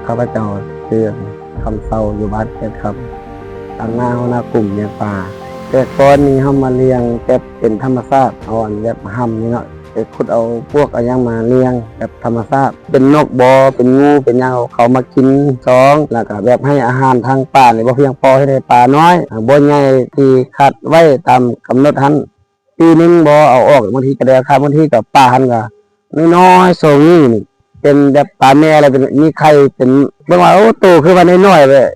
ຂ້າພະເຈົ້າຊື່ ຄຳເຊົາ ຢູ່ບ້ານແກ່ນຄຳ ຕາງໜ້າຫົວໜ້າກຸ່ມລ້ຽງປາ. ແຕ່ກ່ອນນີ້ເຮົາມາລ້ຽງແບບເປັນທຳມະຊາດ ເອົາອັນແບບຮ່ຳນີ້ເນາະ ໄປຂຸດເອົາປວກເອົາຫຍັງມາລ້ຽງແບບທຳມະຊາດ ເປັນນົກບໍ ເປັນງູ ເປັນຫຍັງ ເຂົາມາກິນຊອງ ແລ້ວກະແບບໃຫ້ອາຫານທາງປານີ້ບໍ່ພຽງພໍ ເຮັດໃຫ້ປານ້ອຍ ບໍ່ໃຫຍ່ທີ່ຄາດໄວ້ຕາມກຳນົດຫັ້ນ. ປີໜຶ່ງບໍ່ເອົາອອກ ບາງທີກະໄດ້ຂາຍ ບາງທີກະປາຫັ້ນກະນ້ອຍໆ ສອງນີ້ ເປັນແບບປາແມ່ແລ້ວ ເປັນ ມີໄຂ່ ເປັນ ເບິ່ງວ່າ ໂອ້ ໂຕຄືວ່ານ້ອຍໆ ແບບ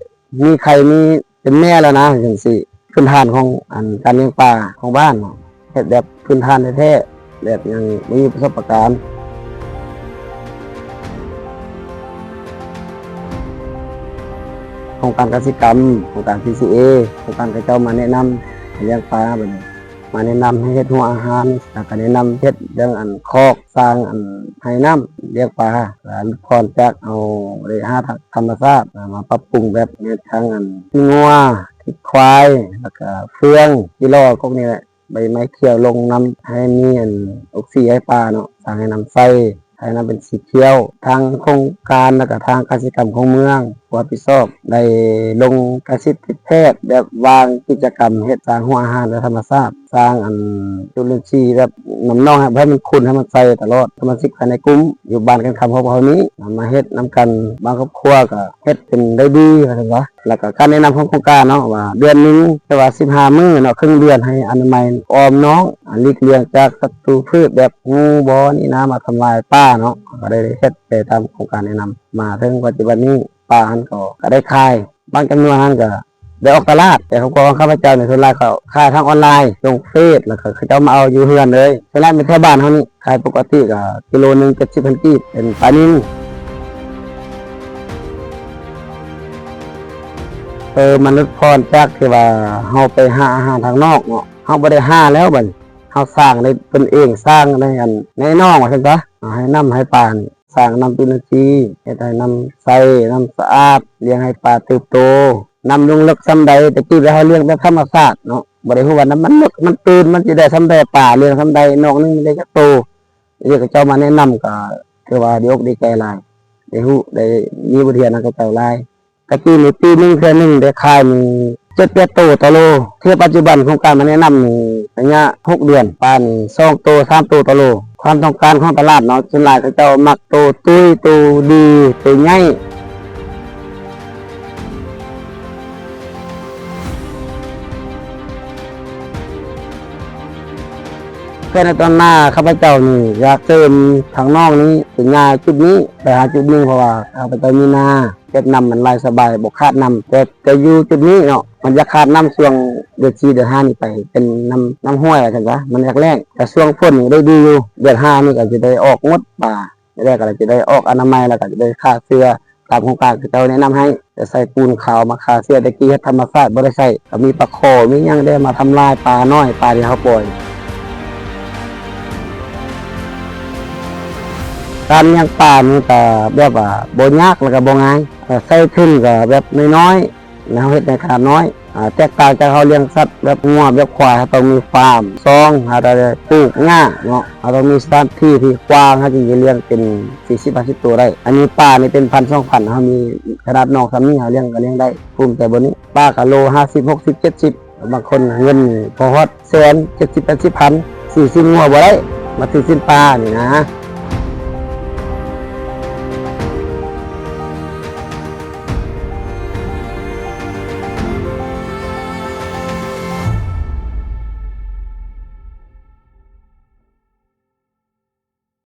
ມີໄຂ່ ມີ ເປັນແມ່ແລ້ວນະ ຈັ່ງຊີ້. ພື້ນຖານຂອງອັນການລ້ຽງປາຂອງບ້ານເນາະ ເຮັດແບບພື້ນຖານແທ້ໆ ແບບຍັງບໍ່ມີປະສົບປະການ. ໂຄງການກະສິກຳ ໂຄງການ ພີຊີເອ ໂຄງການເຂົາເຈົ້າມາແນະນຳໃຫ້ລ້ຽງປາ ບາດນີ້ມາແນະນຳໃຫ້ເຮັດຮົ້ວອາຫານ ແລ້ວກະແນະນຳເຮັດເລື່ອງອັນຄອກ ສ້າງອັນໄຮ່ນ້ຳລ້ຽງປາ ແລ້ວຫຼຸດຜ່ອນຈາກເຮົາໄດ້ຫາທຳມະຊາດ ແລ້ວມາປັບປຸງແບບເຮັດທັງອັນຂີ້ງົວ ຂີ້ຄວາຍ ແລ້ວກະເຟືອງ ຂີ້ຫຼໍ່ ພວກນີ້ແຫຼະ ໃບໄມ້ຂຽວລົງນຳ ໃຫ້ມີອັນອົກຊີໃຫ້ປາເນາະ ສ້າງໄຮ່ນ້ຳໃສ່ ໃຫ້ນ້ຳເປັນສີຂຽວ. ທາງໂຄງການ ແລ້ວກະທາງກະສິກຳຂອງເມືອງ ຜູ້ຮັບຜິດຊອບໄດ້ລົງກະສິດຕິດແທດ ແບບວາງກິດຈະກຳເຮັດສ້າງຮົ້ວອາຫານແບບທຳມະຊາດ ສ້າງອັນຈຸລິນຊີແບບນ້ຳໜອງ ໃຫ້ ໃຫ້ມັນຂຸ່ນ ໃຫ້ມັນໃສຕະຫຼອດ. ສະມາຊິກພາຍໃນກຸ່ມຢູ່ບ້ານແກ່ນຄຳຂອງພວກເຮົານີ້ ນຳມາເຮັດນຳກັນ ບາງຄອບຄົວກະເຮັດເປັນໄດ້ດີ ວ່າຊັ້ນຊະ. ແລ້ວກະການແນະນຳຂອງໂຄງການເນາະ ວ່າເດືອນໜຶ່ງ ແຕ່ວ່າສິບຫ້າມື້ເນາະ ເຄິ່ງເດືອນ ໃຫ້ອະນາໄມອ້ອມນ້ອງ ອາ ຫຼີກລ່ຽງຈາກສັດຕູພືດ ແບບງູບໍນີ້ນະ ມາທຳລາຍປ່າເນາະ. ເຮົາກະໄດ້ເຮັດໄປຕາມໂຄງການແນະນຳ. ມາເຖິງປັດຈຸບັນນີ້ ປາຫັ້ນກໍ ກໍໄດ້ຂາຍ ບາງຈຳນວນຫັ້ນກໍໄດ້ອອກຕະຫຼາດ ແຕ່ຄອບຄົວຂອງຂ້າພະເຈົ້ານີ້ ສ່ວນຫຼາຍກໍຂາຍທາງອອນລາຍ ລົງເຟສ ແລ້ວກໍເຂົາເຈົ້າມາເອົາຢູ່ເຮືອນເລີຍ. ສ່ວນຫຼາຍແມ່ນແຖວບ້ານເຮົານີ້ ຂາຍປົກກະຕິກໍກິໂລໜຶ່ງ ເຈັດສິບພັນກີບ ເປັນປານິນ. ເອີ ມັນຫຼຸດຜ່ອນຈາກທີ່ວ່າເຮົາໄປຫາອາຫານທາງນອກເນາະ ເຮົາບໍ່ໄດ້ຫາແລ້ວ ບັດນີ້ເຮົາສ້າງໄດ້ຕົນເອງ ສ້າງໄດ້ອັນໃນໜອງ ວ່າຊັ້ນຊະ ເອົາໃຫ້ນ້ຳໃຫ້ປານີ້ ສ້າງນ້ຳຈຸລິນຊີ ເຮັດໃຫ້ນ້ຳໃສ ນ້ຳສະອາດ ລ້ຽງໃຫ້ປາເຕີບໂຕ ນ້ຳລົງເລິກສ່ຳໃດ. ແຕ່ກີ້ແບບເຮົາລ້ຽງແບບທຳມະຊາດເນາະ ບໍ່ໄດ້ຮູ້ວ່ານ້ຳມັນເລິກມັນຕື້ນ ມັນຊິໄດ້ສ່ຳໃດ ປາລ້ຽງສ່ຳໃດ ໜອງໜຶ່ງໄດ້ຈັກໂຕ. ທີ່ເຂົາເຈົ້າມາແນະນຳກໍຖືວ່າດີອົກດີໃຈຫຼາຍ ໄດ້ຮູ້ ໄດ້ມີບົດຮຽນນຳເຂົາເຈົ້າຫຼາຍ. ແຕ່ກີ້ນີ້ປີໜຶ່ງເທື່ອໜຶ່ງໄດ້ຂາຍນີ້ເຈັດແປດໂຕຕໍ່ໂລ. ເທື່ອປັດຈຸບັນໂຄງການມາແນະນຳນີ້ໄລຍະຫົກເດືອນ ປານນີ້ສອງໂຕສາມໂຕຕໍ່ໂລ. ຄວາມຕ້ອງການຂອງຕະຫຼາດເນາະ ສ່ວນຫຼາຍເຂົາເຈົ້າມັກໂຕຕຸ້ຍ ໂຕດີ ໂຕໃຫຍ່. ເພື່ອໃນຕອນໜ້າ ຂ້າພະເຈົ້ານີ້ຢາກເສີມທາງນອກນີ້ ເປັນຫຍ້າຈຸດນີ້ ໄປຫາຈຸດໜຶ່ງ ເພາະວ່າຂ້າພະເຈົ້າມີນາ ເກັບນ້ຳມັນໄຫຼສະບາຍ ບໍ່ຂາດນ້ຳ. ແຕ່ ແຕ່ຢູ່ຈຸດນີ້ເນາະ ມັນຈະຂາດນ້ຳຊ່ວງເດືອນສີ່ ເດືອນຫ້ານີ້ໄປ ເປັນນ້ຳ ນ້ຳຫ້ວຍວ່າຊັ້ນຊະ ມັນຢາກແລ້ງ. ແຕ່ຊ່ວງຝົນນີ້ໄດ້ດີຢູ່ ເດືອນຫ້ານີ້ກໍຈະໄດ້ອອກໝົດປາ ແລ້ວກໍຈະໄດ້ອອກອະນາໄມ ແລ້ວກໍຈະໄດ້ຂ້າເຊື້ອ ຕາມໂຄງການເຂົາເຈົ້າແນະນຳໃຫ້ ຈະໃສ່ປູນຂາວມາຂ້າເຊື້ອ. ແຕ່ກີ້ເຮັດທຳມະຊາດບໍ່ໄດ້ໃສ່ ກໍມີປາຂໍ ມີຫຍັງແດ່ມາທຳລາຍປານ້ອຍ ປາທີ່ເຮົາປ່ອຍ. ການລ້ຽງປານີ້ກໍແບບວ່າບໍ່ຍາກ ແລ້ວກໍບໍ່ງ່າຍ ກໍໃສ່ທຶນກໍແບບນ້ອຍໆ ແລ້ວເຮົາເຮັດໃນຂະໜາດນ້ອຍ. ອາ ແຕກຕ່າງຈາກເຮົາລ້ຽງສັດແບບງົວແບບຄວາຍ ເຮົາຕ້ອງມີຟາມ ສອງ ເຮົາຕ້ອງໄດ້ປູກຫຍ້າເນາະ ເຮົາຕ້ອງມີສະຖານທີ່ທີ່ກວ້າງ ເຮົາຈຶ່ງຈະລ້ຽງເປັນສີ່ສິບຫ້າສິບໂຕໄດ້. ອັນນີ້ປານີ້ເປັນພັນສອງພັນ ເຮົາມີຂະໜາດໜອງສ່ຳນີ້ ເຮົາລ້ຽງກໍລ້ຽງໄດ້ ພູມໃຈບ່ອນນີ້. ປາກໍໂລຫ້າສິບ ຫົກສິບ ເຈັດສິບ ບາງຄົນເງິນນີ້ພໍຮອດແສນ ເຈັດສິບ ແປດສິບພັນ ຊື້ຊີ້ນງົວບໍ່ໄດ້ ມາຊື້ຊີ້ນປານີ້ນະ.